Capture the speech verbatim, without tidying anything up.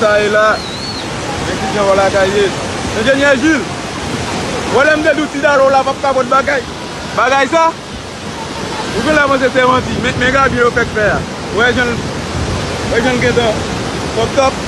Sa e la. Men ki jan wè lakay ye. Enjenyè Jil. Wè lè m te di w ti dalo la p ap ka pot bagay. Bagay sa. Ou genlè panse se manti. Men, men gade yo fèk fè a. Wè jan l, wè jan l gentan. Top top.